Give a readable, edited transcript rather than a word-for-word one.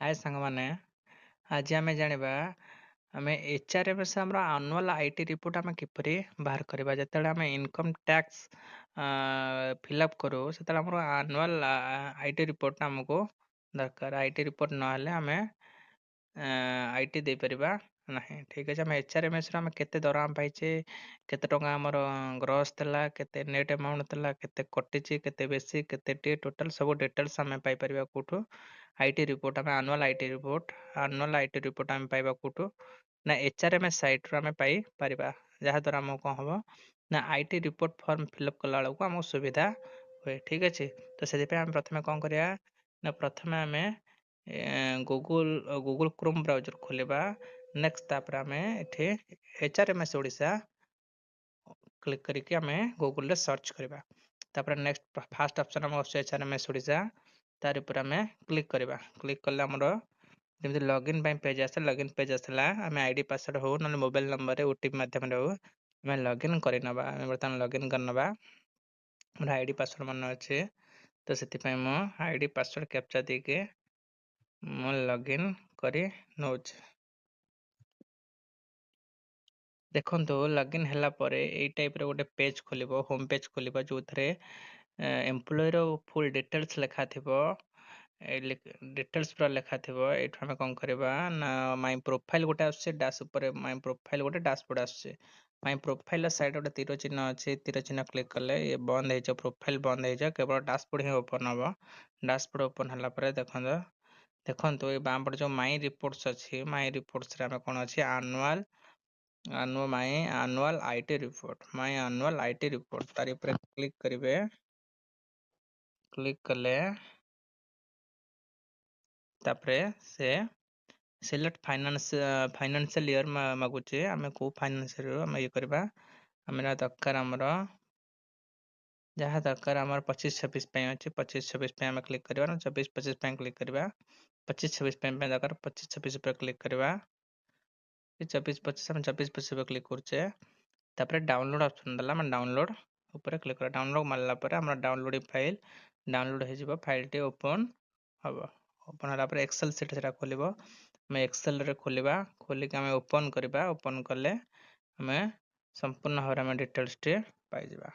ହାଏ ସାଙ୍ଗମାନେ, ଆଜି ଆମେ ଜାଣିବା ଆମେ HRMS ଆମର ଆନୁଆଲ୍ IT report ଆମେ କିପରି ବାହାର କରିବା। ଯେତେବେଳେ ଆମେ ଇନକମ୍ ଟ୍ୟାକ୍ସ ଫିଲ୍ଅପ୍ କରୁ, ସେତେବେଳେ ଆମର ଆନୁଆଲ୍ IT report ଆମକୁ ଦରକାର। IT report ନହେଲେ ଆମେ IT ଦେଇପାରିବା ନାହିଁ। ଠିକ୍ ଅଛି, ଆମେ HRMSରୁ ଆମେ କେତେ ଦରମା ପାଇଛେ, କେତେ ଟଙ୍କା ଆମର ଗ୍ରସ୍ ଥିଲା, କେତେ ନେଟ୍ ଆମାଉଣ୍ଟ ଥିଲା, କେତେ କଟିଛି, କେତେ ବେଶୀ, କେତେ ଟିକେ, ଟୋଟାଲ୍ ସବୁ ଡିଟେଲ୍ସ ଆମେ ପାଇପାରିବା କେଉଁଠୁ? IT report. ଆମେ annual IT report, annual IT report ଆମେ ପାଇବା କେଉଁଠୁ ନା HRMS ସାଇଟ୍ରୁ ଆମେ ପାଇପାରିବା, ଯାହାଦ୍ୱାରା ଆମକୁ କ'ଣ ହେବ ନା IT report form fill up କଲାବେଳକୁ ଆମକୁ ସୁବିଧା ହୁଏ। ଠିକ୍ ଅଛି, ତ ସେଥିପାଇଁ ଆମେ ପ୍ରଥମେ କ'ଣ କରିବା ନା ପ୍ରଥମେ ଆମେ ଗୁଗୁଲ୍ କ୍ରୋମ୍ ବ୍ରାଉଜର୍ ଖୋଲିବା। ନେକ୍ସଟ, ତାପରେ ଆମେ ଏଠି HRMS Odisha click କରିକି ଆମେ ଗୁଗୁଲରେ ସର୍ଚ୍ଚ କରିବା। ତାପରେ ନେକ୍ସଟ ଫାଷ୍ଟ ଅପସନ୍ ଆମ ଆସୁଛି HRMS Odisha, ତାରି ଉପରେ ଆମେ କ୍ଲିକ୍ କରିବା। କ୍ଲିକ୍ କଲେ ଆମର ଯେମିତି ଲଗ୍ଇନ୍ ପାଇଁ ପେଜ୍ ଆସେ, ଲଗ୍ଇନ୍ ପେଜ୍ ଆସିଲା। ଆମେ ID password ହଉ, ନହେଲେ ମୋବାଇଲ ନମ୍ବରରେ OTP ମାଧ୍ୟମରେ ହଉ, ଆମେ ଲଗ୍ଇନ୍ କରିନେବା। ଆମେ ବର୍ତ୍ତମାନ ଲଗ୍ଇନ୍ କରିନେବା। ମୋର ID password ମନେ ଅଛି, ତ ସେଥିପାଇଁ ମୁଁ ID password captcha ଦେଇକି ମୁଁ ଲଗ୍ଇନ୍ କରି ନେଉଛି। ଦେଖନ୍ତୁ, ଲଗ୍ଇନ୍ ହେଲା ପରେ ଏଇ ଟାଇପ୍ର ଗୋଟେ ପେଜ୍ ଖୋଲିବ, ହୋମ୍ ପେଜ୍ ଖୋଲିବ, ଯେଉଁଥିରେ ଏମ୍ପ୍ଲୟିର ଫୁଲ୍ ଡିଟେଲ୍ସ ଲେଖା ଥିବ, ଡିଟେଲ୍ସ ପୁରା ଲେଖା ଥିବ। ଏଇଠୁ ଆମେ କ'ଣ କରିବା ନା ମାଇ ପ୍ରୋଫାଇଲ୍ ଗୋଟେ ଆସୁଛି ଡ୍ୟାସ୍ ଉପରେ, ମାଇ ପ୍ରୋଫାଇଲ୍ ଗୋଟେ ଡ୍ୟାସବୋର୍ଡ଼ ଆସୁଛି। ମାଇ ପ୍ରୋଫାଇଲ୍ର ସାଇଡ଼୍ ଗୋଟେ ତୀର ଚିହ୍ନ ଅଛି। ତୀର ଚିହ୍ନ କ୍ଲିକ୍ କଲେ ଇଏ ବନ୍ଦ ହେଇଯିବ, ପ୍ରୋଫାଇଲ୍ ବନ୍ଦ ହେଇଯିବ, କେବଳ ଡ୍ୟାସବୋର୍ଡ଼ ହିଁ ଓପନ୍ ହେବ। ଡ୍ୟାସବୋର୍ଡ଼ ଓପନ୍ ହେଲା ପରେ ଦେଖନ୍ତୁ, ଏ ବାଁ ପଟେ ଯେଉଁ ମାଇ ରିପୋର୍ଟସ୍ ଅଛି, ମାଇ ରିପୋର୍ଟସରେ ଆମେ କ'ଣ ଅଛି, my annual IT report, my annual IT report, ତାରି ଉପରେ କ୍ଲିକ୍ କରିବେ। କ୍ଲିକ୍ କଲେ ତାପରେ ସେ ସିଲେକ୍ଟ ଫାଇନାନ୍ସିଆଲ ଇୟର ମାଗୁଛି। ଆମେ କେଉଁ ଫାଇନାନ୍ସିଆଲ ଇୟର ଆମେ ଇଏ କରିବା? ଆମେ ଦରକାର ଆମର ଯାହା ଦରକାର ଆମର 25-26 ପାଇଁ ଅଛି। 25-26 ପାଇଁ ଆମେ କ୍ଲିକ୍ କରିବା ନା 24-25 ପାଇଁ କ୍ଲିକ୍ କରିବା? 25-26 ପାଇଁ ଦରକାର, 25-26 ଉପରେ କ୍ଲିକ୍ କରିବା। 24-25, ଆମେ 24-25 ଉପରେ କ୍ଲିକ୍ କରୁଛେ। ତାପରେ ଡାଉନଲୋଡ଼ ଅପସନ୍ ଦେଲା, ଆମେ ଡାଉନଲୋଡ଼ ଉପରେ କ୍ଲିକ୍ କରିବା। ଡାଉନଲୋଡ଼ ମାରିଲା ପରେ ଆମର ଡାଉନଲୋଡ଼ିଂ ଫାଇଲ୍ ଡାଉନଲୋଡ଼ ହେଇଯିବ, ଫାଇଲ୍ଟି ଓପନ୍ ହେବ। ଓପନ୍ ହେଲା ପରେ ଏକ୍ସେଲ୍ ସିଟ୍ ସେଟା ଖୋଲିବ। ଆମେ ଏକ୍ସେଲ୍ରେ ଖୋଲିବା, ଖୋଲିକି ଆମେ ଓପନ୍ କରିବା। ଓପନ୍ କଲେ ଆମେ ସମ୍ପୂର୍ଣ୍ଣ ଭାବରେ ଆମେ ଡିଟେଲ୍ସଟି ପାଇଯିବା।